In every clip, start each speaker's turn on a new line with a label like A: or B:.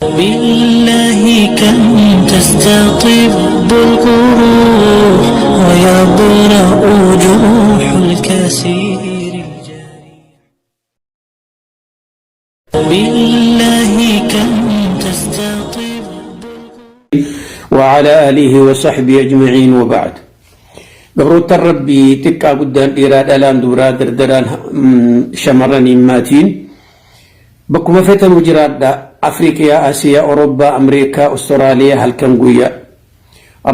A: بالله كم تستطب الجروح ويبرأ جروح الكثير الجارح بالله كم تستطب
B: وعلى آله وصحبه أجمعين وبعد. Gabroottan Rabbii xiqqaa guddaan, dhiiraa dhalaan, dubaraa dardaraan, shamarraniin, maatiin, bakkuma fetanuu jiraadha, Afriiqiyaa, Asiyaa, Awurooppaa, Ameerikaa, Awustiraaliyaa, halkan guyyaa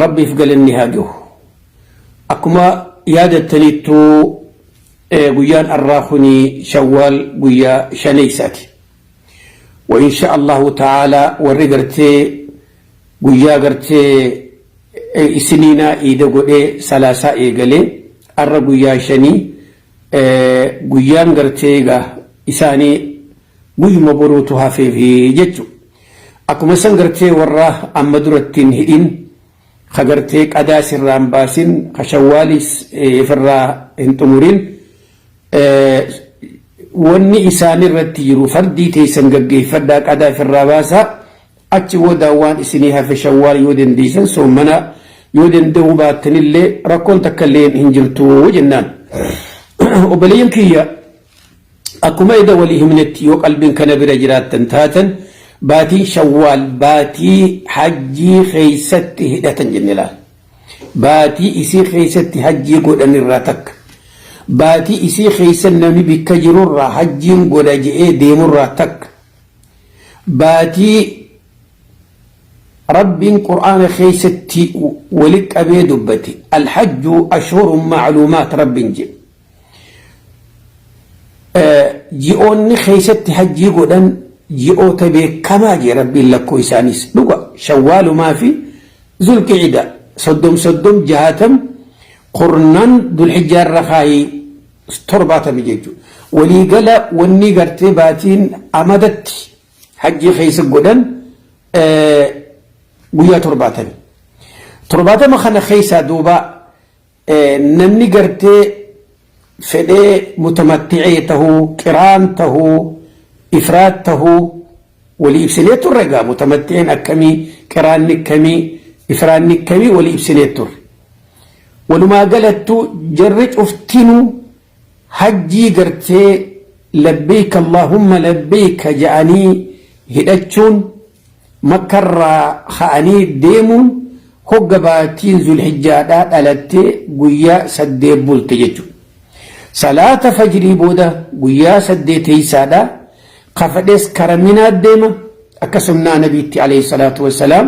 B: Rabbiif galanni haa gahu. Akkuma yaadattaniittuu, guyyaan arraa kuni Shawwaal guyyaa shaneeysaati. Wa insha Allahu ta'ala warri gartee guyyaa gartee isiniinaa iida godhee salaasaa eegalee arra guyyaa shanii, guyyaan gartee egaa isaanii guyyuma boruutu hafeefi jechuudha. Akkuma san gartee warra amma duratti hin hidhin, ka gartee qadaa sirraan baasin, ka Shawwaalis ifirraa hin xumurin, wanni isaan irratti jiru fardii teessan gaggeeffadhaa, qadaa ifirraa baasaa, achi booda waan isinii hafe Shawwaal yoo dandeessan soomana, yoo danda'uu baattanillee rakkoon takka illee hin jirtu jennaan. Obboleeyyan kiyya, akkuma eda walii himnetti, yoo qalbiin kana bira jiraattan taatan, baatiin Shawwaal baatii hajjii keeysatti hidhatan jenne laal. Baatii isii keessatti hajjii godhan irraa takka. Baatii isii keessa namni bikka jirurraa hajjiin godha je'ee deemurraa takka. Baatii Rabbiin Qur'aana keessatti wali qabee dubbate, الحج أشهر معلومات Rabbiin jedhe. Ji'oonni keessatti hajjii godhan ji'oota beekamaa jee Rabbiin, lakkoo isaanis dhuga Shawwaalumaa fi Zulqicida, 30, 30, 60, kurnan Dulhijjaarra kaayii 70 jechuudha. Waliigala wanni gartee baatiin amadatti hajjii keessa godhan guyyaa 70. 70 kana keessaa duuba namni gartee fedhee mutamatticee tahuu, qiraan tahuu, ifraat tahuu walii ibsinee turre. Egaa mutamatticeen akkamii, qiraanni akkamii, ifraanni akkamii walii ibsinee turre. Walumaa galattuu jarri cuftinuu hajjii gartee لبيك اللهم لبيك ja'anii hidhachuun Makkarraa ka'anii deemuun hogga baatiin Zulhijjaadhaa dhalattee guyyaa 8 bulte jechuudha. Salaata fajrii booda guyyaa saddeeteeysaadhaa kafadhees kara Minaa deema akka sunnaa Nabiitti عليه الصلاة والسلام,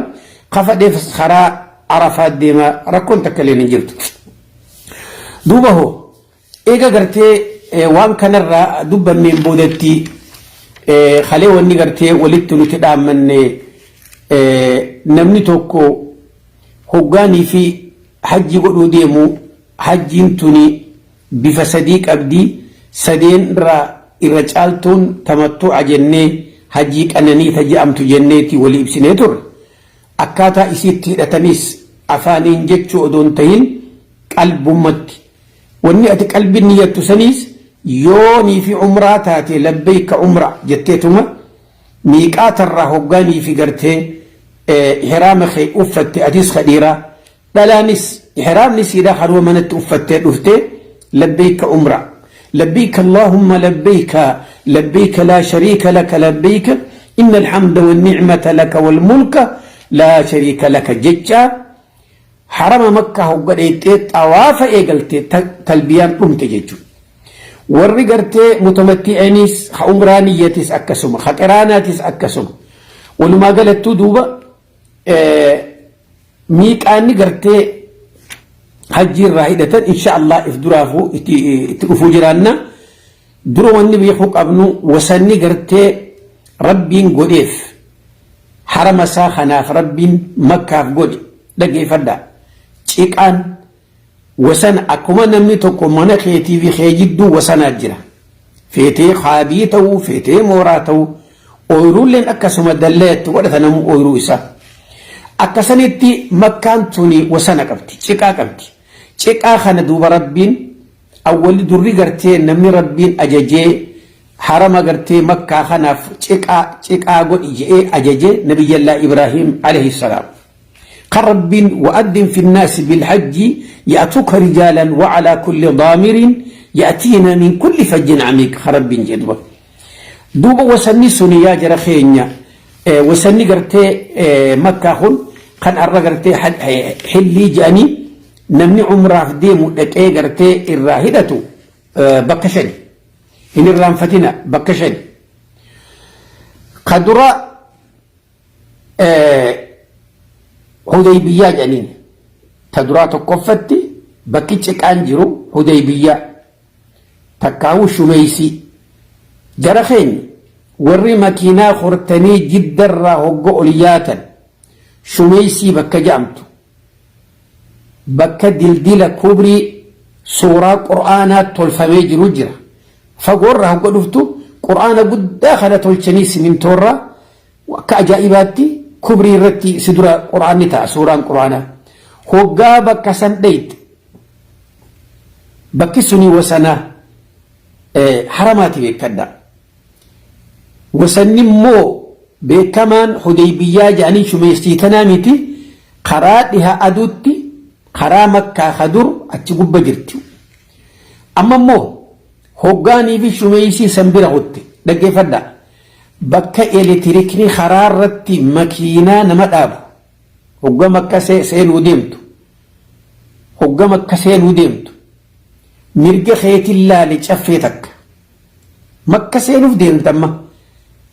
B: kafadhees karaa Arafaa deema, rakkoon takka illee hin jirtu. Duuba hoo eega gartee waan kanarraa dubbanneen boodatti, kalee wanni gartee walitti nuti dhaammanne, namni tokko hoggaanii fi hajji godhuu deemu, hajjiin tuni bifa sadii qabdi, sadeen irraa irra caaltuun tamattu'a jennee, hajjii qananii taji'amtu jenneeti walii ibsinee turre. Akkaataa isiitti hidhatanis afaaniin jechuu odoo hin tahin qalbummatti. Wanni ati qalbiin niyyattu saniis yoonii fi umraa taate لبيك عمرة jetteetuma miiqaatarraa hoggaanii fi gartee ihraama kee uffatte, atis ka dhiiraa dhalaanis ihraamni siidhaa kanuma manatti uffattee dhuftee لبيك عمرة, لبيك اللهم لبيك, لبيك لا شريك لك لبيك, إن الحمد والنعمة لك والملك لا شريك لك jecha harama Makkaa hogga dheexxee xawaafa eegaltee talbiyaan dhumte jechuudha. Warri gartee mutamatti'anis ha umraa niyyatis akkasuma, ha qiraanaatis akkasuma. Walumaa galattuu duuba miiqaanni gartee hajji irraa hidhatan insha Allah if duraafuu itti dhufuu jiraanna. Dura wanni beekuu qabnu, wasanni gartee Rabbiin godheef harama isaa kanaaf, Rabbiin Makkaaf godhe, dhageeffadhaa. Ciqaan wasana akkuma namni tokko mana keetii fi kee jidduu wasanaa jira. Feetee haabii ta'uu, feetee mooraa ta'uu, ooyiruulleen akkasuma dallayatti godhata namuu ooyiruu isaa. Akkasanitti Makkaan tuni wasana qabdi, ciqaa qabdi. Ciqaa kana duuba Rabbiin awwalli durri gartee namni Rabbiin ajajee Harama gartee Makkaa kanaaf ciqaa ciqaa godhi je'ee ajaje Nabiyyallaa Ibraahiim alayhi salaam. Kan Rabbiin wa'addin finnaasi bilhajji ya'tuka rijaalan wa'alaa kulli daamirin ya'tiina min kulli fajjin amiiq kan Rabbiin jedhe duba. Duuba wasanni suni yaa jara keenya wasanni gartee Makkaa kun kan arra gartee hillii je'anii namni umraaf deemu dhaqee gartee irraa hidhatu bakka shani. Hin irraanfatina bakka shani. Ka dura Hudaybiyyaa jedhaniin. Ta duraa tokkoffatti bakki ciqaan jiru Hudaybiyyaa. Takkaahuu Shumeysii. Jara keenya warri makiinaa kortanii Jiddarraa hogga ol yaatan Shumeysii bakka jedhamtu bakka dildila kubrii suuraa qur'aanaa tolfamee jiru jira. Fagoorraa hogga dhuftu qur'aana guddaa kana tolchanii simintoorraa akka ajaa'ibaatti kubrii irratti si dura qur'aanni ta'a suuraan qur'aanaa. Hoggaa bakka san dheyxe bakki suni wasana haramaati beekadha. Wasanni immoo beekamaan Hudeybiyyaa jedhanii shumeessii tanaa miti karaa dhiha aduutti karaa Makkaa ka dur achi gubba jirti. Amma immoo hoggaanii fi shumeessii san bira kutte dhaggeeffadhaa. Bakka eletirikni karaa irratti makiinaa nama dhaabu hogga Makka seenuu deemtu hogga Makka seenuu deemtu mirga keetiin laali caffee takka. Makka seenuuf deemta amma.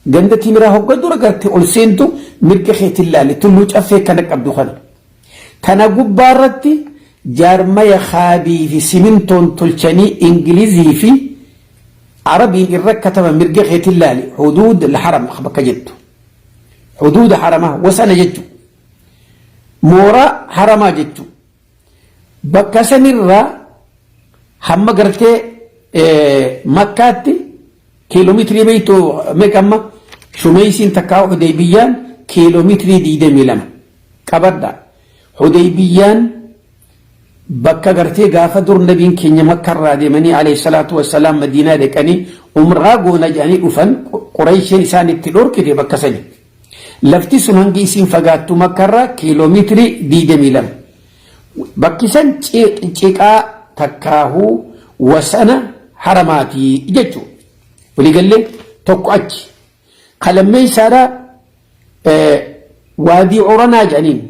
B: Ganda timiraa hogga dura garte ol seentu mirga keetiin laali tulluu caffee kana qabdu kana. Tana gubbaa irratti jaarmaya kaabii fi simintoon tolchanii Ingilizii fi Arabiin irra kataba mirga keetiin laali huduud al-haram bakka jettu. Huduuda haramaa wasana jechu. Mooraa haramaa jechu. Bakka sanirraa hamma gartee Makkaatti kiiloomeetirii beektu meeqa amma Shumeeysiin takkaa Hudeybiyyaan kiiloomeetirii 22 qabadha. Hudeybiyyaan bakka gartee gaafa dur nabiin keenya Makkarraa deemanii alayhi salaatu wassalaam Madiinaa dhaqanii umraa goona jedhanii dhufan Qureeshiin isaan itti dhorkite bakka sani. Lafti sun hangi isiin fagaattu Makkarraa kiiloomeetirii 22. Bakki san ciqaa takkaahuu wasana haramaatii jechuudha. Waliigallee tokko achi. Ka lammeessaadha waadii Uranaa jedhaniin.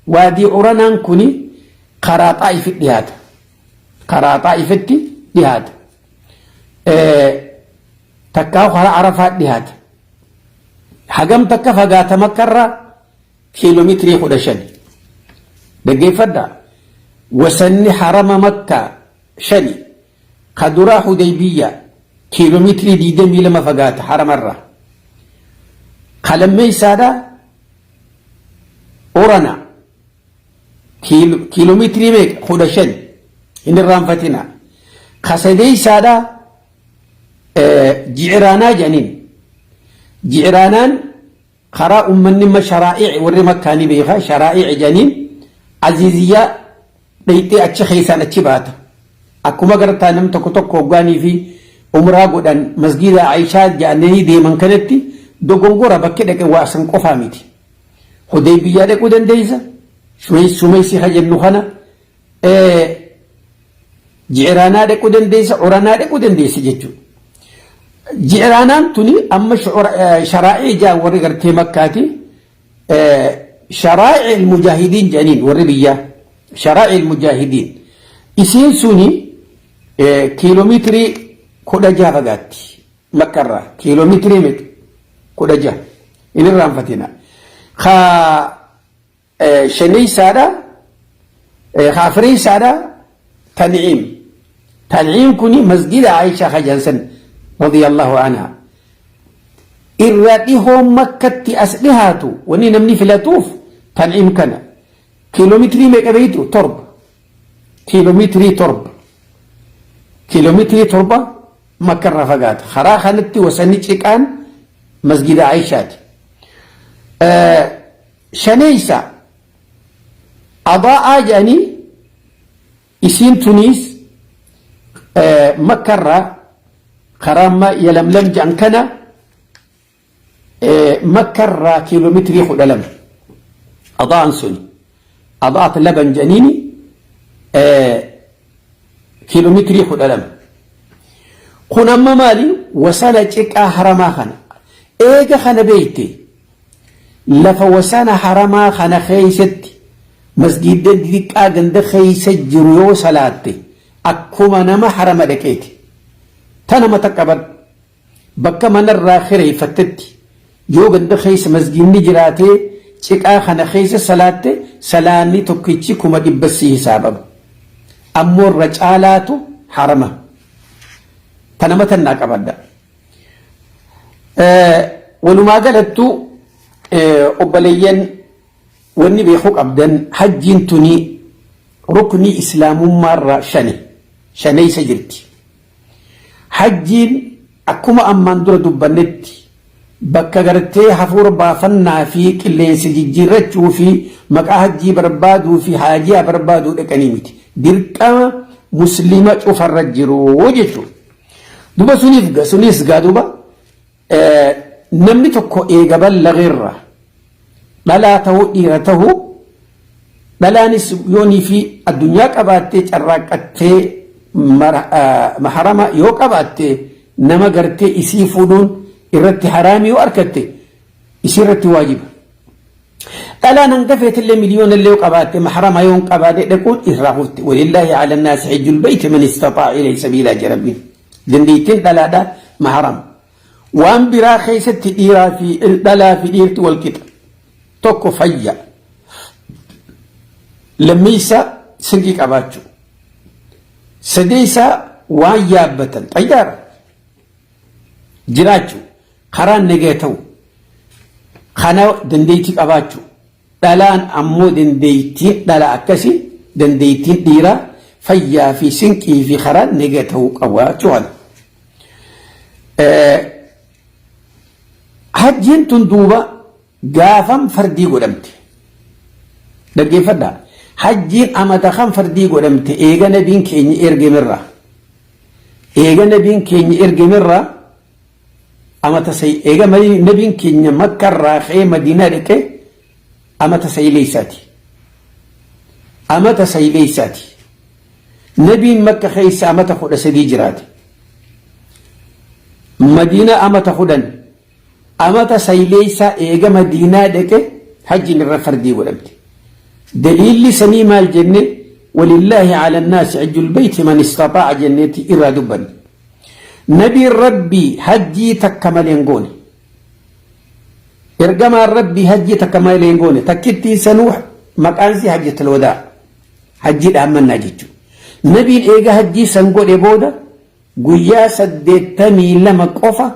B: Waadii Uranaan kuni karaa Xaa'ifitti dhiyaata. Karaa Xaa'ifitti dhiyaata. Takkaahuu karaa Arafaa dhiyaata. Hagam takka fagaata Makkarraa kiiloomeetirii 15. Dhaggeeffadhaa. Wasanni harama Makkaa shani. Ka duraa Hudaybiyyaa kiiloomeetirii 22 fagaata haramarraa. Ka lammeessaadha Orana kiiloomeetirii meeqa 15 hin irraanfatina. Ka sadeessaadha Ji'iraanaa jedhaniin. Ji'iraanaan karaa ummanni imma sharaa'ic warri Makkaa ni beeka sharaa'ic jedhaniin Aziiziyyaa dhayxee achi keessaan achi baata. Akkuma gartaa nam tokko tokko hoggaanii fi umraa godhan masgiida Aishaa jedhanii deeman kanatti dogongora bakki dhaqe waa san qofaa miti. Hudaybiyyaa dhaquu dandeessa. Shumeysii ka jennu kana Ji'iraanaa dhaquu dandeessa, Uranaa dhaquu dandeessa jechuudha. Ji'iraanaan tuni amma sharaa'ii jaan warri gartee Makkaati. Sharaa'ii mujaahidiin jedhaniin warri biyyaa. Sharaa'ii mujaahidiin. Isiin suni kiiloomeetirii 16 fagaatti Makkarraa. Kiiloomeetirii meeqa? 16. Hin irraanfatina. Ka Shaneeysaadha ka afreeysaadha Tan'iim. Tan'iim kuni masgida Aishaa kajansan radiyallahu anha. Irra dhihoo Makkatti as dhihaatu wanni namni filatuuf Tan'iim kana. Kiiloomeetirii meeqa beeytu? Torba. Kiiloomeetirii torba. Kiiloomeetirii torba Makka irraa fagaata. Karaa kanatti wasanni ciqaan masgida Aishaati. Shaneeysa Adaa'aa jedhanii isiin tuniis Makkarraa Karaa amma Yalamlam jedhan kana Makkarraa kiiloomeetirii 12. Adaa'an suni Adaa'at Laban jedhaniini kiiloomeetirii 12. Kun amma maali? Wasana ciqaa haramaa kana. Eega kana beekte, lafa wasana haramaa kana keessatti masgiidda xixiqqaa ganda keessa jiru yoo salaatte akkuma nama harama dhaqeeti. Tana mata qabadhu. Bakka manarraa kireeffattetti yoo ganda keessa masgiidni jiraatee ciqaa kana keessa salaatte, salaanni tokkichi 100,000 si hisaabama. Ammoo irra caalaatu harama. Tana matannaa qabadha. Walumaa galattu obboleeyyan, wanni beekuu qabdan hajjiin tuni ruknii islaamummaarraa shani shaneessa jirti. Hajjiin akkuma ammaan dura dubbannetti bakka gartee hafuura baafannaa fi qilleensa jijjiirrachuu fi maqaa hajjii barbaaduu fi haajiyaa barbaaduu dhaqanii miti. Dirqama muslima cufarra jiru jechuudha. Duba suniif sunis gaa duba namni tokko eega ballageerra dhalaa ta'uu dhiira ta'uu, dhalaanis yoonii fi addunyaa qabaattee carraaqqattee maharama yoo qabaatte, nama gartee isii fuudhuun irratti haraamii yoo argatte, isii irratti waajiba. Dhalaan hanga feetillee miliyoona illee yoo qabaatte, maharama yoo hin qabaate dhaquun irraa hufti. ولله على الناس حج البيت من استطاع إليه سبيلا jedha Rabbiin. Dandeettiin dhalaadha maharama. Waan biraa keessatti dhiiraa fi dhalaa fi dhiirti wal qixa. Tokko fayya. Lammeessa sinqii qabaachuu. Sadeessa waan yaabbatan xayyaara jiraachuu, karaan nagaya ta'u, kana dandeettii qabaachuu. Dhalaan ammoo dandeettiin dhala akkasii dandeettiin dhiiraa fayyaa fi sinqii fi karaan nagaya ta'uu qabaachuu kana. Hajjiin tun duuba gaafam fardii godhamte? Dhaggeeffadhaa. Hajjiin amata kan fardii godhamte eega nabiin keenya ergamerraa. Eega nabiin keenya ergamerraa amata say eega nabiin keenya Makkarraa ka'ee Madiinaa dhaqee amata sayleessaati. Amata sayleessaati. Nabiin Makka keessa amata 13 jiraate. Madiinaa amata 10. Amata sayleessaa eega Madiinaa dhaqe hajjiin irra fardii godhamte. Daliilli sanii maal jenne? ولله على الناس حج البيت من استطاع jenneeti irraa dubbanne. Nabiin Rabbii hajjii takka malee hin goone. Ergamaan Rabbii hajjii takka malee hin goone. Takkittiin sanuu maqaan isii hajjatul wadaa. Hajjii dhaammannaa jechuudha. Nabiin eega hajjii san godhe booda guyyaa 82 qofa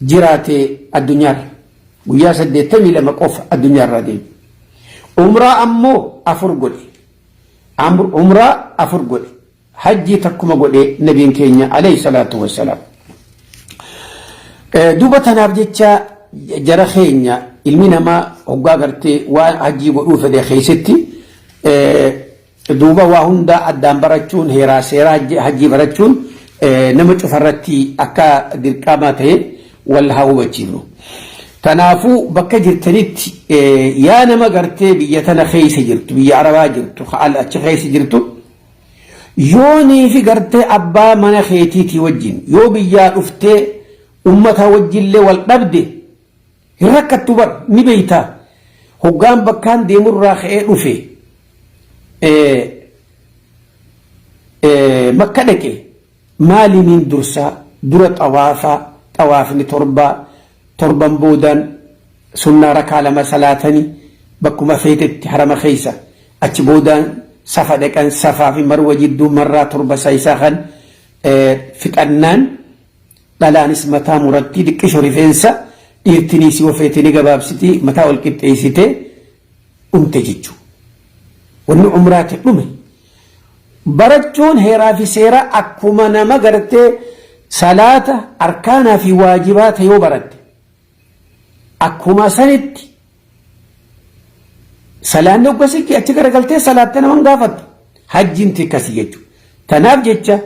B: jiraate addunyaarra. Guyyaa 82 qofa addunyaarraa deeme. Umraa ammoo afur godhe. Umraa afur godhe. Hajjii takkuma godhe nabiin keenya عليه الصلاة والسلام. Duuba tanaaf jecha jara keenya, ilmi namaa hoggaa gartee waan hajjii godhuu fedhe keessatti duuba waa hundaa addaan barachuun, heeraa seeraa hajjii barachuun nama cufarratti akka dirqama ta'e wal haa hubachiifnu. Kanaafuu bakka jirtanitti, yaa nama gartee biyya tana keessa jirtu, biyya Arabaa jirtu, achi keessa jirtu, yoonii fi gartee abbaa mana keetiitii wajjin yoo biyyaa dhuftee ummata wajjillee wal dhabde hin rakkattu bar, ni beeytaa. Hoggaan bakkaan deemurraa ka'ee dhufe Makka dhaqe maaliniin dursaa? Dura xawaafaa, xawaafni torbaa, torban boodaan sunnaa rakaa lama salaatanii bakkuma feetetti harama keessa, achi boodaan Safa dhaqan, Safaa fi Marwa jidduu marraa torba isaa kan fixannaan dhalaanis mataa murattii diqqisho rifeensa, dhiirtiniis yoo feete ni gabaabsiti, mataa ol qixxeessite dhumte jechuudha. Wanni umraati dhume. Barachuun heeraa fi seera akkuma nama gartee salaata arkaanaa fi waajibaata yoo baratte akkuma sanitti salaanni hoggasii achi garagaltee salaatte nama hin gaafattu. Hajjiin tikkasi jechuudha. Tanaaf jecha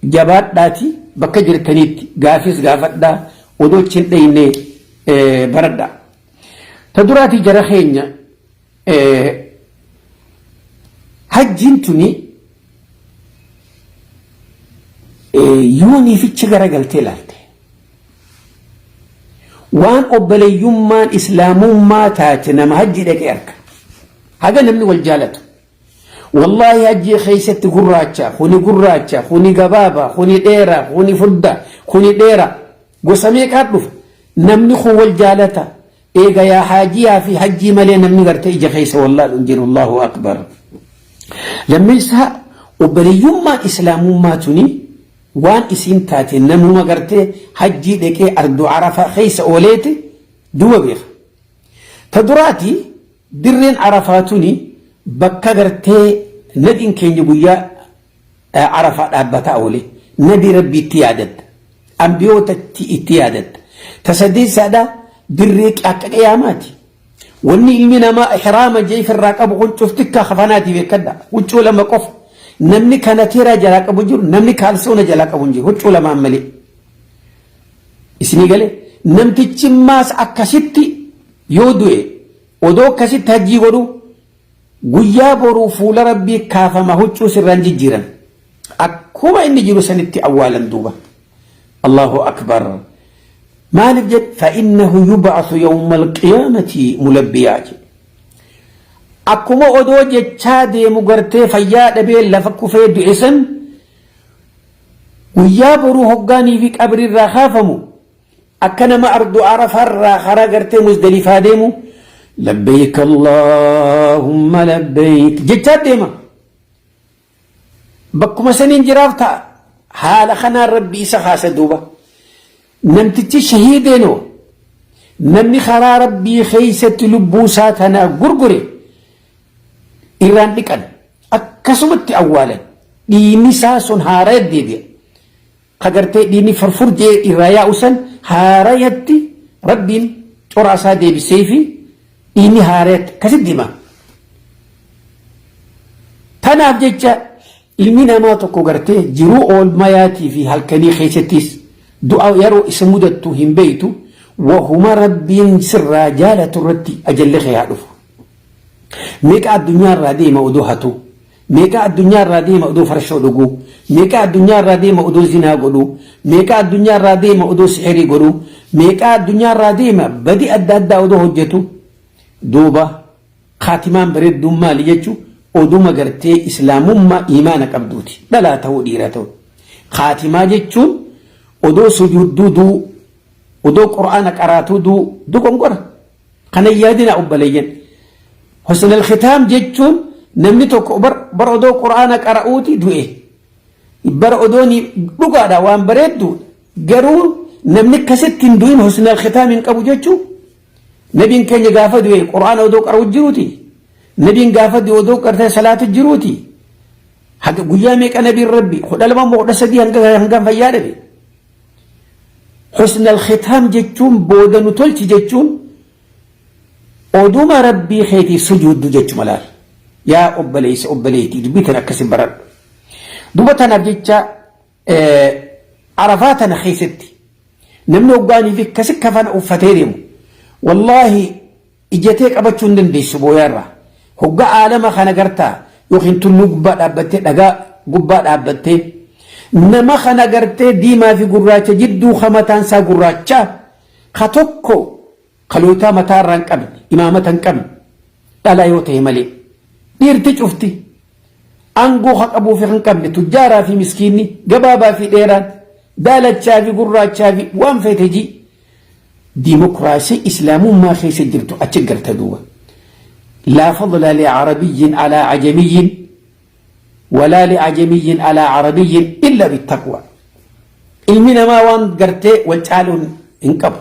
B: Jabaadhaati bakka jirtaniitti gaafis gaafadhaa, odoo achi hin dheyne baradhaa. Ta duraati jara keenya, hajjiin tuni yooniificha garagaltee ilaalte. Waan obboleeyyummaan islaamummaa taate nama hajji dhaqee arka. Haga namni wal jaalatu. Wallaahi hajjii keessatti gurraacha, kuni gurraacha, kuni gabaaba, kuni dheera, kuni furda, kuni dheera. Gosa meeqaa dhufa. Namni kun wal jaalata. Eega yaa haajiyaa fi hajjii malee namni gartee ija keessa wallaalu hin jiru. Allahu akbar. Lammeessaa, obboleeyyummaan islaamummaa tuni waan isiin taate namuma gartee hajjii dhaqee ardu Arafaa keessa ooleeti duuba beeka. Ta duraati, dirreen Arafaa tuni bakka gartee nabiin keenya guyyaa Arafaa dhaabbataa oole. Nabii Rabbii itti yaadatta. Ambiyoota itti yaadatta. Ta sadeessaadha, dirree akka qiyaamaati. Wanni ilmi namaa ihraama jee ifirraa qabu kun cuftikka kafanaati, beekadha. Huccuu lama qofa. Namni kanateeraa jalaa qabu jiru, namni kaalsoona jalaa qabu hin jiru. Huccuu lamaan malee. Isinii galee, namtichi maas akkasitti yoo du'e, odoo akkasitti hajjii godhu, guyyaa boruu fuula Rabbii kaafama, huccuu sirraan jijjiiran. Akkuma inni jiru sanitti awwaalan duuba. Allahu akbar. Maaliif jedhe? Fa'innahu yub'athu yawma alqiyaamati mulabbiyaa jedhe. Akkuma odoo jechaa deemu gartee fayyaa dhabee lafa kufee du'e san, guyyaa boruu hoggaanii fi qabrirraa kaafamu akka nama ardu Arafaarraa karaa gartee Muzdalifaa deemu "Labbayk Allahumma labbayk" jechaa deema. Bakkuma saniin jiraaf ta'a. Haala kanaan Rabbi isa kaasa duuba. Namtichi shahiideenoo, namni karaa Rabbii keessatti lubbuu isaa tanaa gurgure, irraan dhiqan, akkasumatti awwaalan, dhiigni isaa sun haaraya deebi'a. Ka gartee dhiigni furfur jee irraa yaa'u san haarayatti Rabbiin coraa isaa deebisee fi dhiigni haarayatti akkasitti deema. Tanaaf jecha ilmi namaa tokko gartee jiruu oolmayaatii fi halkanii keessattis du'a yeroo isa mudattu hin beektu, wahuma Rabbiin sirraa jaalatu irratti ajalli kee haa dhufu. Meeqa addunyaa irraa deema odoo hatu? Meeqa addunyaa irraa deema odoo farshoo dhuguu? Meeqa addunyaa irraa deema odoo zinaa godhuu? Meeqa addunyaa irraa deema odoo sihirii godhuu? Meeqa addunyaa irraa deema badi adda addaa odoo hojjetu? Duuba kaatimaan bareedduun maali jechuun, oduma gartee islaamummaa imaana qabduuti. Dhalaa ta'uu, dhiira ta'uu. Kaatimaa jechuun odoo sujuudduu duu, odoo Qur'aana qaraatuu duu, dogongora. Kana yaadina obboleeyyan. Husn al-khitaam jechuun namni tokko bar odoo Qur'aana qara'uuti du'e. Bar odoo ni dhugaadha, waan bareeddu, garuu namni akkasitti hin du'in husn al-khitaam hin qabu jechuu. Nabiin keenya gaafa du'e Qur'aana odoo qara'u jiruuti. Nabiin gaafa du'e odoo qartee salaatu jiruuti. Haga guyyaa meeqa nabiin Rabbi, 12 moo 13, hanga hangam fayyaa dhabe. Husn al-khitaam jechuun, booda nu tolchi jechuun, oduma Rabbii keetiif sujuuddu jechuma laal. Yaa obboleessa, obboleettii, dubbii tana akkasi baradhu. Duba tanaaf jecha Arafaa tana keessatti namni hoggaanii fi akkasi kafana uffatee deemu, wallaahi ijatee qabachuu hin dandeessu booyaarraa. Hogga aalama kana gartaa yookiin tulluu gubbaa dhaabbattee, dhagaa gubbaa dhaabbattee, nama kana gartee diimaa fi gurraacha jidduu, ka mataan isaa gurraachaa, ka tokko kalootaa mataa irraa hin qabne, imaamata hin qabne, dhalaa yoo ta'e malee, dhiirti cufti, aangoo ka qabuu fi kan qabne, tujjaaraa fi miskiinni, gabaabaa fi dheeraan, daalachaa fi gurraachaa fi waan feete ji, diimokiraasii islaamummaa keessa jirtu achi garta duuba. Laa fadla licarabiyyin alaa ajamiyyin walaa liajamiyyin alaa carabiyyin illa bittaqwa. Ilmi namaa waan gartee wal caaluun hin qabu.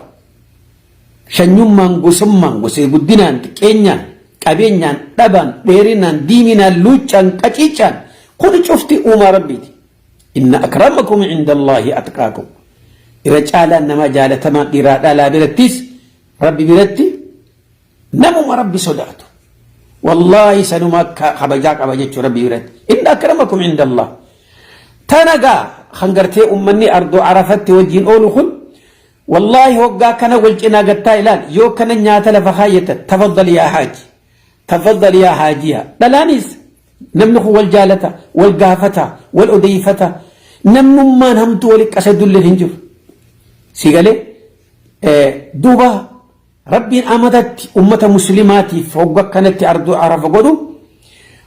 B: Shanyummaan, gosummaan, gosee guddinaan, xiqqeenyaan, qabeenyaan, dhabaan, dheerinaan, diiminaan, luuccaan, qaciicaan, kun cufti uumaa Rabbiiti. Inna akramakum inda Allaahi atqaakum. Irra caalaan namaa jaalatamaan dhiiraa dhalaa birattis Rabbi biratti namuma Rabbi sodaatu. Wallaahi sanuma akka kabajaa qaba jechuu Rabbi biratti. Inna akramakum inda Allah. Tana gaa kan gartee ummanni ardoo Arafatti wajjin oolu kun, wallaahi hoggaa kana wal cinaa gattaa ilaal, yoo kana nyaata lafa kaayyatan, tafaddal yaa haaji, tafaddal yaa haajiya. Dhalaanis namni kun wal jaalata, wal gaafata, wal odeeffata. Namnummaan hamtuu wali qasadullee hin jiru. Si galee? Duuba Rabbiin amatatti ummata muslimaatiif hogga kanatti ardoo Arafa godhu,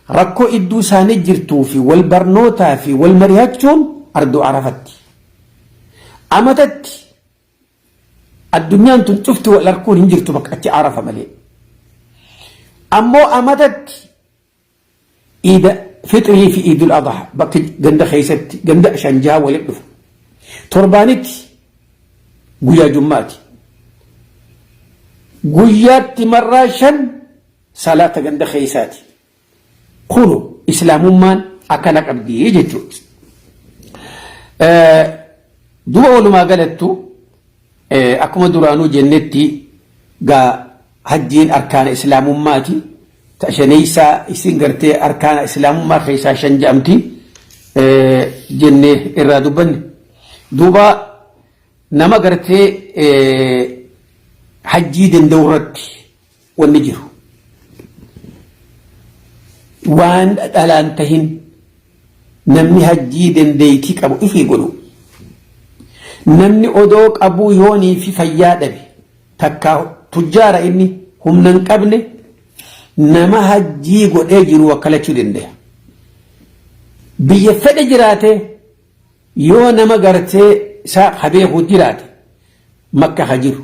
B: rakkoo idduu isaanii jirtuu fi wal barnootaa fi wal mari'achuun ardoo Arafatti. Amatatti addunyaan tun cufti wal arkuun hin jirtu bakka achi Arafa malee. Ammoo amatatti Iida Fixrii fi Iidul Adha bakka ganda keessatti ganda shan jaha walitti dhufu. Torbaanitti guyyaa Jummaati. Guyyaatti marraa 5 salaata ganda keessaati. Kunu islaamummaan akkana qabdi jechuudha. Duuba walumaa galattu, akkuma duraanuu jennetti gaa, hajjiin arkaana islaamummaati. Ta shaneessaa isin gartee arkaana islaamummaa keessaa shan jedhamti jennee irraa dubbanne. Duuba nama gartee hajjii danda'u irratti wanni jiru, waan dhalaan tahin namni hajjii dandeettii qabu ifii godhu. Namni odoo qabuu yoonii fi fayyaa dhabe, takkaa tujjaara inni humna hin qabne, nama hajjii godhee jiru wakkalachuu danda'a. Biyya fedhe jiraate, yoo nama gartee isaa habeeku jiraate, Makka ka jiru,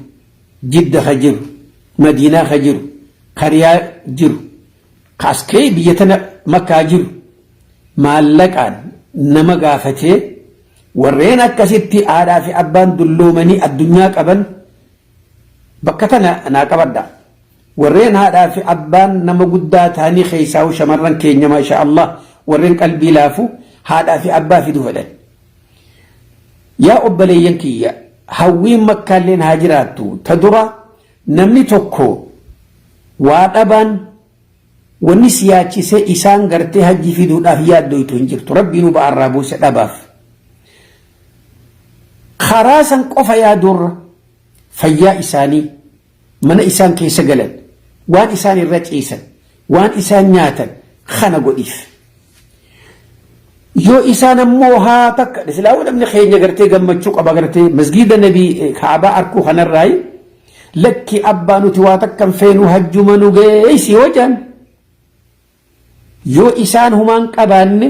B: Jidda ka jiru, Madiinaa ka jiru, Kariyaa jiru, ka as ka'ee biyya tana Makkaa jiru, maallaqaan nama gaafatee, warreen akkasitti haadhaa fi abbaan dulloomanii addunyaa qaban bakka tana naa qabadha. Warreen haadhaa fi abbaan nama guddaa ta'anii, keessaa'u shamarran keenya, maasha Allah, warreen qalbii laafu haadhaa fi abbaa fiduu fedhan. Yaa obboleeyyan kiyya, hawwiin Makkaalleen haa jiraattu, ta dura namni tokko waa dhabaan wanni si yaachisee isaan gartee hajji fiduudhaaf yaaddoytu hin jirtu. Rabbiinuu ba'aarraa buuse dhabaaf. Karaa san qofa yaaduurra fayyaa isaanii, mana isaan keessa galan, waan isaan irra ciisan, waan isaan nyaatan kana godhiif. Yoo isaan ammoo haa takka silaawuu namni keenya gartee gammachuu qaba, gartee masgiida nabii Kaabaa arkuu kanarraayi, lakki abbaa, nuti waa takka hin feenu, hajjuma nu geessi yoo jedhan, yoo isaan humaan qabaanne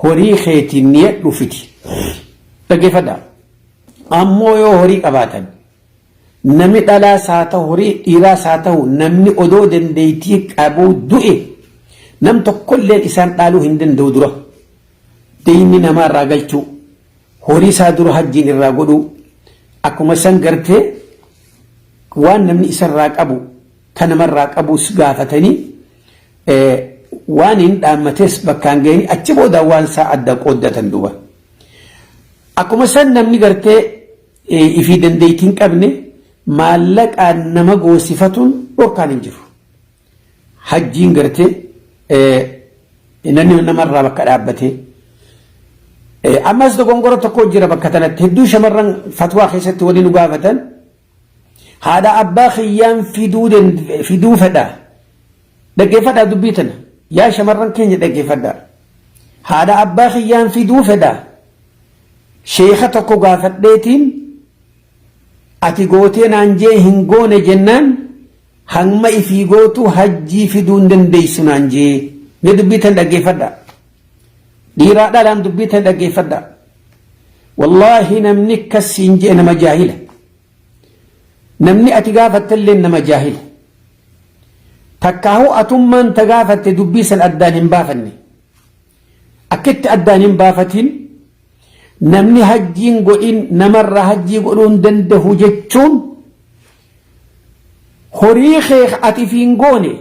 B: horii keetiin niyadhu fidi. Dhaggeeffadhaa. Ammoo yoo horii qabaatan, namni dhalaas haa ta'u, horii dhiiraas haa ta'u, namni odoo dandeettii qabuu du'e, nam tokkolleen isaan dhaaluu hin danda'u. Dura deeyni namaa irraa galchuu, horii isaa dura hajjiin irraa godhuu, akkuma san gartee waan namni isarraa qabu kan namarraa qabus gaafatanii, waan hin dhaammates bakkaan ga'anii, achi booda waan isaa adda qooddatan duuba. Akkuma san namni gartee ifii dandeettii hin qabne maallaqaan nama goosifatuun dhorkaan hin jiru. Hajjiin gartee namni namarraa bakka dhaabbatee. Ammas dogongora tokko jira bakka tanatti, hedduu shamarran fatwaa keessatti waliin nu gaafatan. Haadha abbaa kiyyaan fiduu fedha. Dhaggeeffadhaa dubbii tana. Yaa shamarran keenya, dhaggeeffadhaa. Haadha abbaa kiyyaan fiduu fedha. Sheeka tokko gaafadheetiin, ati gootee naan jee, hin goone jennaan, hamma ifii gootu hajjii fiduu hin dandeessu naan jee. Mee dubbii tan dhaggeeffadhaa. Dhiiraa dhalaan dubbii tan dhaggeeffadhaa. Wallaahi namni akkasiin jee nama jaahila. Namni ati gaafattellee nama jaahila. Takkaahuu atummaan ta gaafatte dubbii san addaan hin baafanne. Akkitti addaan hin baafatin, namni hajjiin godhin namarraa hajjii godhuu hin danda'u jechuun, horii kee ati fi hin goone,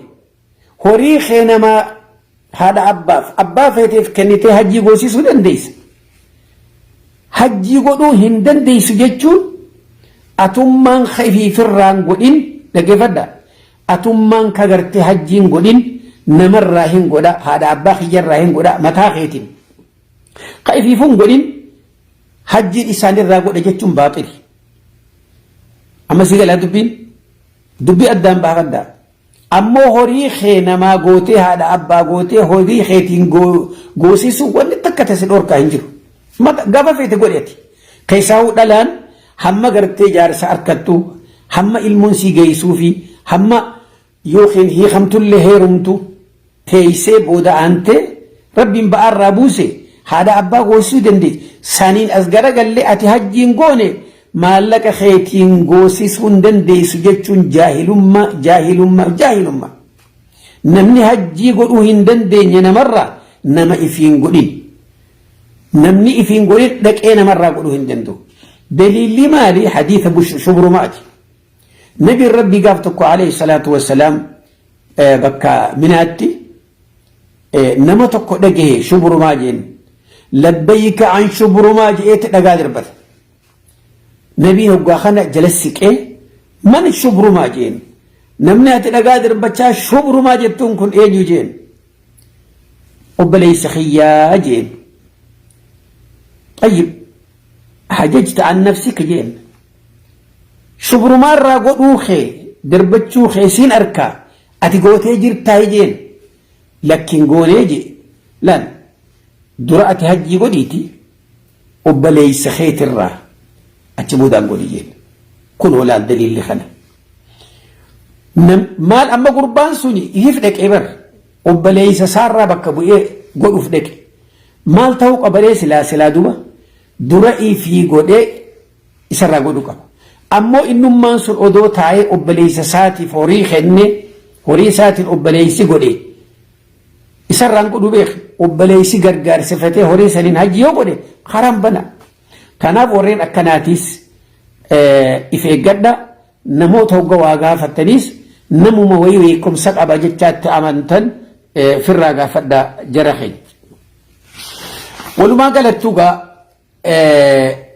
B: horii kee nama haadha abbaaf abbaa feeteef kennitee hajjii goosisuu dandeessa. Hajjii godhuu hin dandeessu jechuun, atummaan ifiifirraan godhin, dhaggeeffadha. Atummaan ka gartee hajjiin godhin namarraa hin godha, haadha abbaa kiyyarraa hin godha mataa keetiin. Ka ifiifuu hin godhin. Hajjiin isaanirraa godhe jechuun baaxili. Amma si galaa dubbiin dubbii addaan baafadhaa. Ammoo horii kee namaa gootee haadha abbaa gootee horii keetiin goosisuu wanni takka tasi dhorkaa hin jiru. Gaafa feete godhi ati. Keessaahuu dhalaan hamma gartee jaarsa harkattu hamma ilmoon sii geessuu fi hamma yookiin hiikamtullee heerumtu teessee booda aantee rabbiin ba'aarraa buuse haadha abbaa goosisuu dandeessi. Saniin as garagallee ati hajjiin goone maallaqa keetiin goosisuu hin dandeessu jechuun jaahilummaa jaahilummaa jaahilummaa. Namni hajjii godhuu hin dandeenye namarraa nama ifiin godhin. Namni ifiin godhin dhaqee namarraa godhuu hin danda'u. Daliilli maali? Hadiisa shubrumaati. Nabiin Rabbii gaaf tokko alayhi salaatu wassalaam bakka minaatti nama tokko dhagahe shubrumaa jeen. Labbayka an shubrumaa je'eeti dhagaa darbata. Nabiin hoggaa kana jala siqee man shubrumaa jeen. Namni ati dhagaa darbachaa shubrumaa jettuun kun eenyu jeen. Obboleessa kiyyaa jeen. طيب حججت عن نفسك jeen. Shubrumaarraa godhuu kee darbachuu kee siin arkaa ati gootee jirtaa jeen. Lakkiin goonee jee. Lan dura ati hajjii godhiiti obboleessa keetirraa achi boodaan godhi jeen. Kun olaal daliilli kana. Maal amma gurbaan suni iif dhaqee bar obboleessa isaarraa bakka bu'ee godhuuf dhaqe. Maal ta'uu qabalee silaa silaa duba dura ifii godhee isarraa godhuu qaba. Ammoo innummaan sun odoo taa'ee obboleessa isaatiif horii kenne horii isaatiin obboleessi godhe isarraan godhu beek obboleessi gargaarsifatee horii saniin hajji yoo godhe karaan bana. Kanaaf warreen akkanaatiis if eeggadha namoota hogga waa gaafattaniis namuma wayii beekumsa qaba jechaatti amantan firraa gaafadha jara keenya. Walumaa galattuu gaa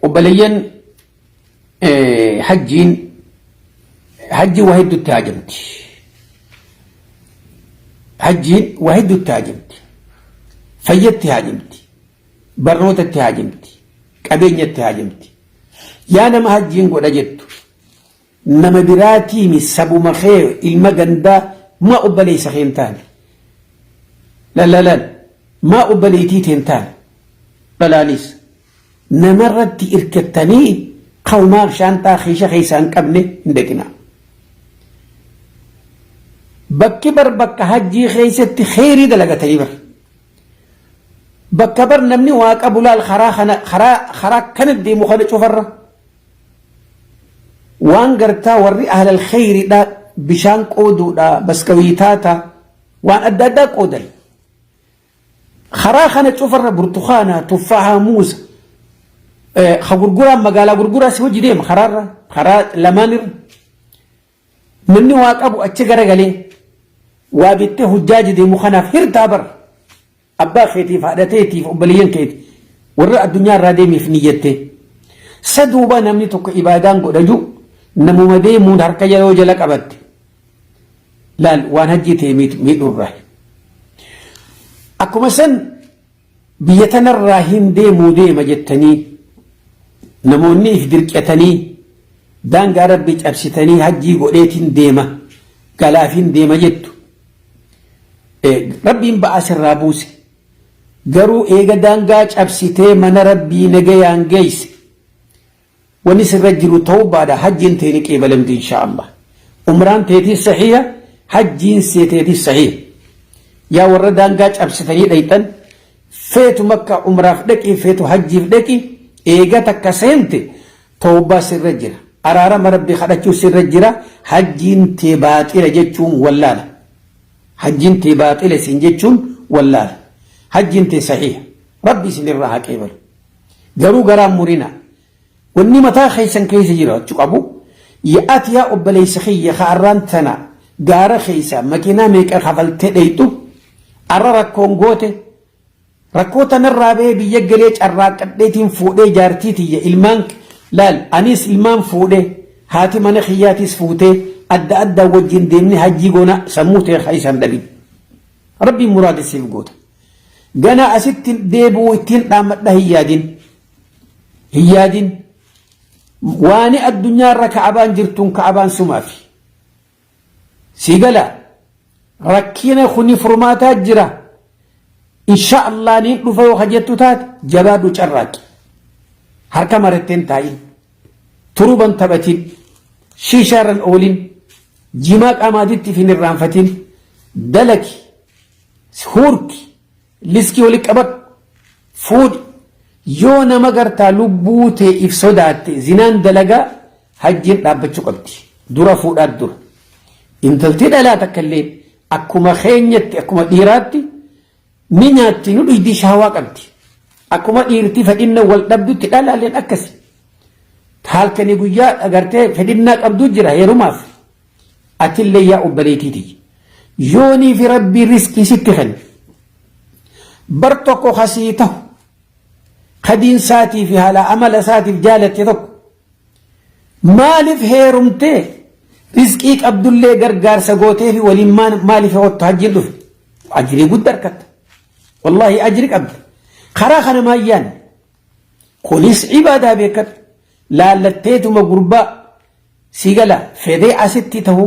B: obboleeyyan hajjiin hajjiin waa hedduutti haajamti. Hajjiin waa hedduutti haajamti. Fayyatti haajamti. Barnootatti haajamti. Qabeenyatti haajamti. Yaa nama hajjiin godha jettu nama biraatiimi sabuma kee ilma gandaa maa obboleessa kee hin taane. Lallalan maa obboleettii tee hin taane. Dhalaanis namarratti irkattanii qawmaaf shaanxaa keesha keessaa hin qabne hin dhaqinaa. Bakki bar bakka hajjii keessatti kheyrii dalagatanii bar. Bakka bar namni waa qabu laal karaa kana karaa karaa kana deemu kana cufarra. Waan gartaa warri ahlal kheyriidha bishaan qooduudha baskawiitaata waan adda addaa qoodan. Karaa kana cufarra burtukaana tuffaahaa muuza ka gurguraan magaalaa gurguraa si hojii deema karaarra karaa lamaanirra. Namni waa qabu achi garagalee waa bittee hujjaaji deemu kanaaf hirtaa bar abbaa keetiif haadha teetiif obboleeyyan keeti warra addunyaa irraa deemiif niyyattee. Sa duuba namni tokko ibaadaan godha jiru namuma deemuun harka yeroo jala qabatte laal waan hajjii ta'e miidhuurraa. Akkuma san biyya tanarraa hin deemuu deema jettanii namoonni if dirqatanii daangaa rabbii cabsitanii hajjii godheetiin deema galaafiin deema jettu. Rabbiin ba'aa sirraa buuse. Garuu eega daangaa cabsitee mana rabbii nagayaan geesse. Wanni sirra jiru tawbaadha hajjiin ta'e ni qeebalamti insha Allah. Umraan teetis sahiha hajjiin teetis sahiha. Yaa warra daangaa cabsitanii dhayxan feetu makka umraaf dhaqi feetu hajjiif dhaqi eega takka seente tawbaa sirra jira. Araarama rabbii kadhachuu sirra jira hajjiin tee baaxila jechuun wallaala. Hajjiin tee baaxila isin jechuun wallaala. Hajjiin tee sahiha. Rabbi isin irraa haa qeebalu. Garuu garaan murina. Wanni mataa keessan keessa jiraachuu qabu ati yaa obboleessa kiyya kaarraan tana gaara keessa makiinaa meeqa kafaltee dheeyxu arra rakkoon goote rakkoo tanarraa ba'ee biyya galee carraaqqadheetiin fuudhee jaartii tiyya ilmaan laal anis ilmaan fuudhee haati mana kiyyaatis fuutee adda addaa wajjin deemnee hajjii goona sammuu ta'e keessan dhabin. Rabbiin muraada siif goota. Gana asitti deebi'uu ittiin dhaammadha hin yaadin. Hin yaadin. Waani addunyaa irra ka'abaan jirtuun ka'abaan sumaafi. Sii gala rakkina kuni furmaataa jira. Insha Allah niin dhufa yoo kajettu taate jabaadhu carraaqi. Harka maratteen taa'in. Turuban taphatin. Shiishaarran oolin. Jimaa qaamaatitti hin irraanfatin. Dalaki. Huurki. Liskii wali qabadhu. Fuudhi. Yoo nama gartaa lubbuu tee if sodaatte zinaan dalagaa hajjiin dhaabbachuu qabdi. Dura fuudhaat dura. Intalti dhalaa takka illee akkuma keenyatti akkuma dhiiraatti ni nyaatti nu dhuydi shahawaa qabdi. Akkuma dhiirti fedhinna wal dhabdutti dhalaalleen akkasi. Halkanii guyyaa agartee fedhinnaa qabdu jira heerumaaf. Atillee yaa obboleettii tiyya. Yoonii fi rabbii riskii sitti kenne. Bar tokko kasii tahu kadiin isaatii fi haala amala isaatiif jaalatte tokko maaliif heerumtee rizqii qabdullee gargaarsa gootee fi waliin maaliif hottu hajjiin dhufe ajrii guddaa argatta. Wallaahi ajri qabda. Karaa kana maayyaan kunis ibaadaa beekadhu. Laallatteetuma gurbaa si gala fedhee asitti tahu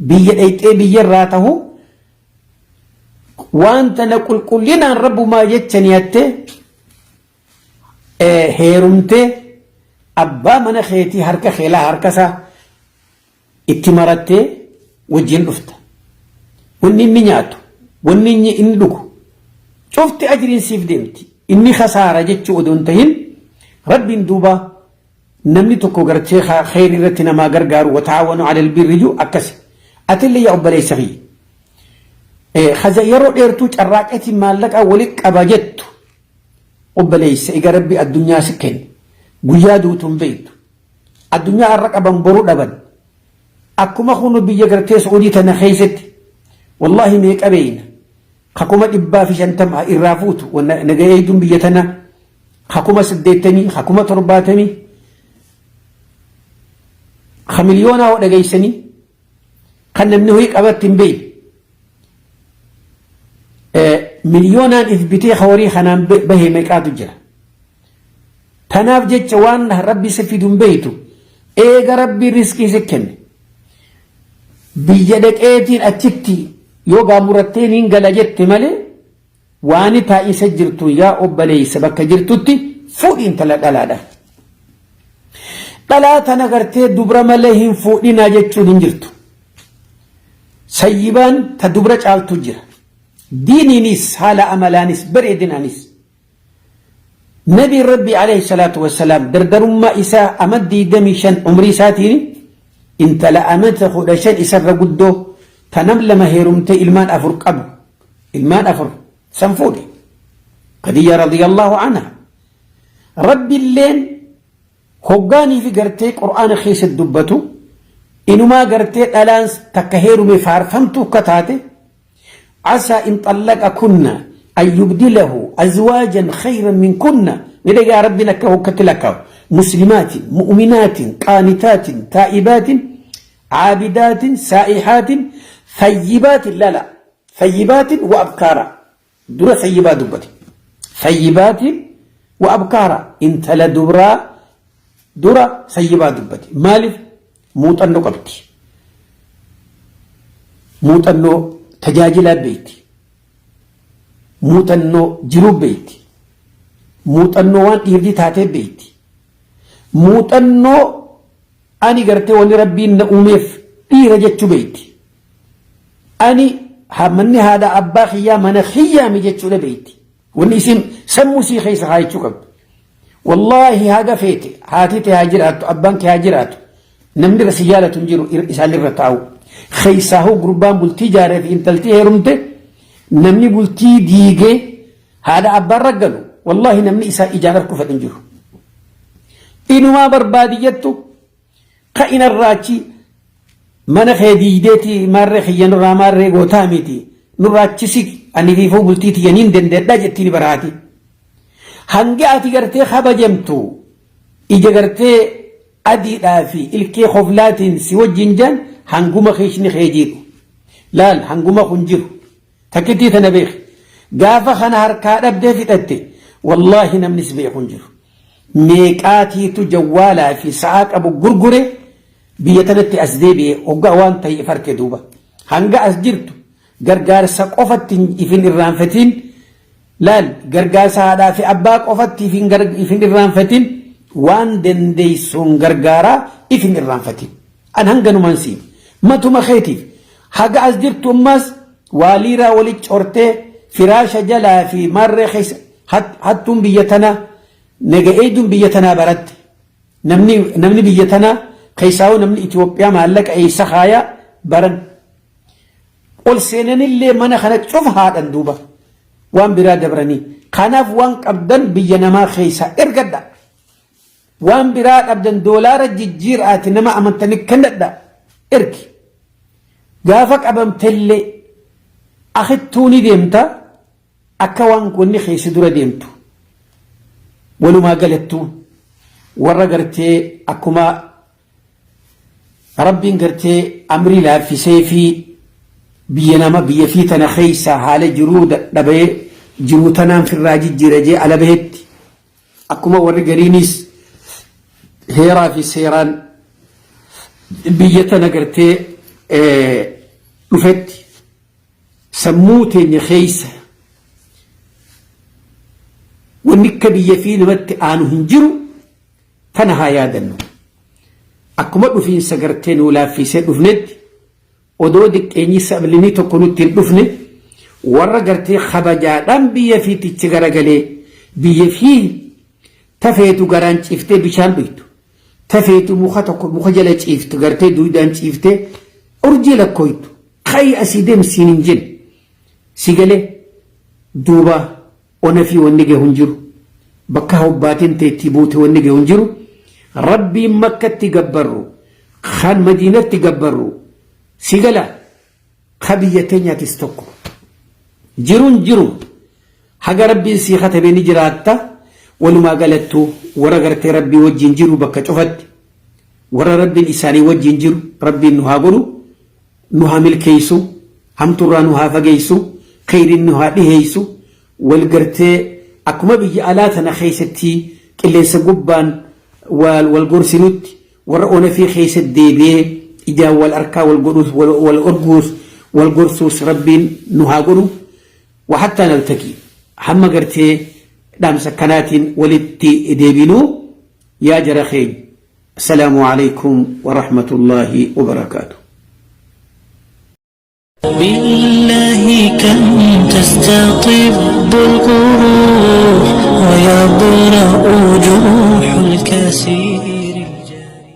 B: biyya dhayxee biyyarraa tahu waan tana qulqullinaan rabbumaa jecha niyattee heerumtee abbaa mana keetii harka keelaa harka isaa itti marattee wajjin dhufta. Wanni inni nyaatu, wanni inni dhugu, cufti ajriin siif deemti. Inni kasaara jechuu odoo hin tahin rabbiin duuba namni tokko gartee kheyrii irratti namaa gargaaru wataawanu alal birri jiru akkasi. Atillee yaa obboleessa kiyya. Kaza yeroo dheertuu carraaqeetiin maallaqa wali qaba jettu obboleessa egaa rabbi addunyaa si kenne guyyaa duutu hin beektu. Addunyaa har'a qaban boru dhaban. Akkuma kunu biyya gartee Su'uudii tana keessatti wallaahi meeqa beeyna. Ka 150,000 irraa fuutu naga eegduun biyya tana ka 80,000 ka 70,000 ka miliyoonaa hoo dhageessanii kan namni horii qabatti hin beekne. Miliyoonaan if bitee ka horii kanaan bahe meeqaatu jira. Tanaaf jecha waan rabbi si fidu hin beektu eega rabbi riskii si kenne. Biyya dhaqeetiin achitti yoo gaamurattee niin gala jette malee waani taa'isa jirtu yaa obboleessa bakka jirtutti fuudhi intala dhalaadha. Dhalaa tana gartee dubra malee hin fuudhinaa jechuun hin jirtu. Sayyibaan ta dubra caaltu jira. Diiniinis haala amalaanis bareedinaanis. Nabiin Rabbi alayhi salaatu wassalaam dardarummaa isaa ama 25 umrii isaatiin intala amata 15 isarra guddoo ta nam lama heerumtee ilmaan afur qabu ilmaan afur san fuudhe. Khadija radiyallahu anha. Rabbiilleen hoggaanii fi gartee Qur'aana keessa dubbatu inumaa gartee dhalaan takka heerume faarfamtu akka taate عسى إن طلقكن أن يبدله أزواجا خيرا منكن ندقى ربنا كهو كتلك مسلمات مؤمنات قانتات تائبات عابدات سائحات ثيبات لا لا ثيبات وأبكارا درا ثيبات دبتي ثيبات وأبكارا انت لدبرا درا ثيبات دبتي مالف muuxannoo qabdi. Muuxannoo tajaajilaa beekti. Muuxannoo jiruu beekti. Muuxannoo waan dhiirri taatee beekti. Muuxannoo ani gartee wanni rabbiin na uumeef dhiira jechuu beekti. Ani manni haadha abbaa kiyyaa mana kiyyaami jechuudha beekti. Wanni isin sammuu sii keessa kaayachuu qabdu. Wallaahi haga feete haati tee haa jiraattu abbaan kee haa jiraatu namni irra si jaalatu hin jiru isaan irra taa'u. Keessaahuu gurbaan bultii jaaree fi intaltii heerumte namni bultii diigee haadha abbaan raggalu wallaahi namni isaa ijaan harku fedhu hin jiru. Inumaa barbaadi jettu ka inarraachi mana kee diigdeeti maarree kiyya nurraa maarree gootaa miti nurraachisi ani fiifuu bultii tiyya niin dandeedha jettiin baraati. Hangi ati gartee kabajamtu ija gartee adiidhaa fi ilkee koflaatiin si wajjin jaan hanguma keeshni kee jiidhu. Laal hanguma kun jiru. Takkittii tana beeki. Gaafa kana harkaa dhabdee fixatte wallaahi namni si beeku hin jiru. Meeqaatiitu jawwaalaa fi sa'aa qabu gurgure biyya tanatti as deebi'e hoggaa waan ta'e if arke duuba. Hanga as jirtu gargaarsa qofatti ifin irraanfatiin. Laal, gargaarsa haadhaa fi abbaa qofatti ifin irraanfatin, waan dandeessuun gargaaraa ifin irraanfatin. An hanganumaan siin matuma keetiif haga as jirtu ammaas waa liiraa walitti cortee firaasha jalaa fi maarree keessa hattuun biyya tanaa naga eeyduun biyya tanaa baratte. Namni biyya tanaa keessaawuu namni Itoophiyaa maallaqa eessa kaayaa baran. Ol seenanillee mana kana cufa haadhan duuba waan biraa dabranii. Kanaaf waan qabdan biyya namaa keessaa ergadha. Waan biraa qabdan doolaara jijjiiraati nama amantanii kennadha ergi. Gaafa qabamtellee akittuu ni deemta akka waan wanni keessi dura deemtu. Walumaa galattuu warra gartee akkuma Rabbiin gartee amrii laaffisee fi biyya nama biyya fi tana keessa haala jiruu dadhabee jiruu tanaan firraa jijjiira jee ala bahetti akkuma warri gariinis heeraa fi seeraan biyya tana gartee dhufetti sammuu teenya keessa wanni akka biyya fi namatti aanu hin jiru. Tana haa yaadannu. Akkuma dhufiinsa gartee nuu laaffisee dhufnetti odoo diqqeenyi sablinii tokko nutti hin dhufne warra gartee kabajaadhaan biyya fiitichi garagalee biyya fi tafeetu garaan ciiftee bishaan dhuytu. Tafeetu muka tokko muka jala ciiftu gartee duudaan ciiftee urjii lakkooytu. Ka'i asii deemsiin hin jenne. Si galee duuba ona fi wanni gahu hin jiru. Bakka hobbaatiin teettii buute wanni gahu hin jiru. Rabbiin Makkatti gabbarru, kan Madiinatti gabbarru, si gala ka biyya teenyaatis tokko. Jiruun jiru haga Rabbiin sii katabee ni jiraatta. Walumaa galattuu warra gartee Rabbii wajjin jiru bakka cufatti warra Rabbiin isaanii wajjin jiru Rabbiin nu haa godhu. Nu haa milkeessu, hamtuurraa nu haa fageessu, kheyriin nu haa dhiheessu, wal gartee akkuma biyya alaa tana keessatti qilleensa gubbaan wal gorsinutti warra onafii keessa deebi'ee ijaan wal arkaa wal godhuus wal orguus wal gorsuus Rabbiin nu haa godhu. Wa hattaa naltaqii hamma gartee dhaamsa kanaatiin walitti deebinuu yaa jara keenya. السلام عليكم ورحمة الله وبركاته.
A: بالله كم تستطب القروح ويبرأ جروح الكثير الجاري.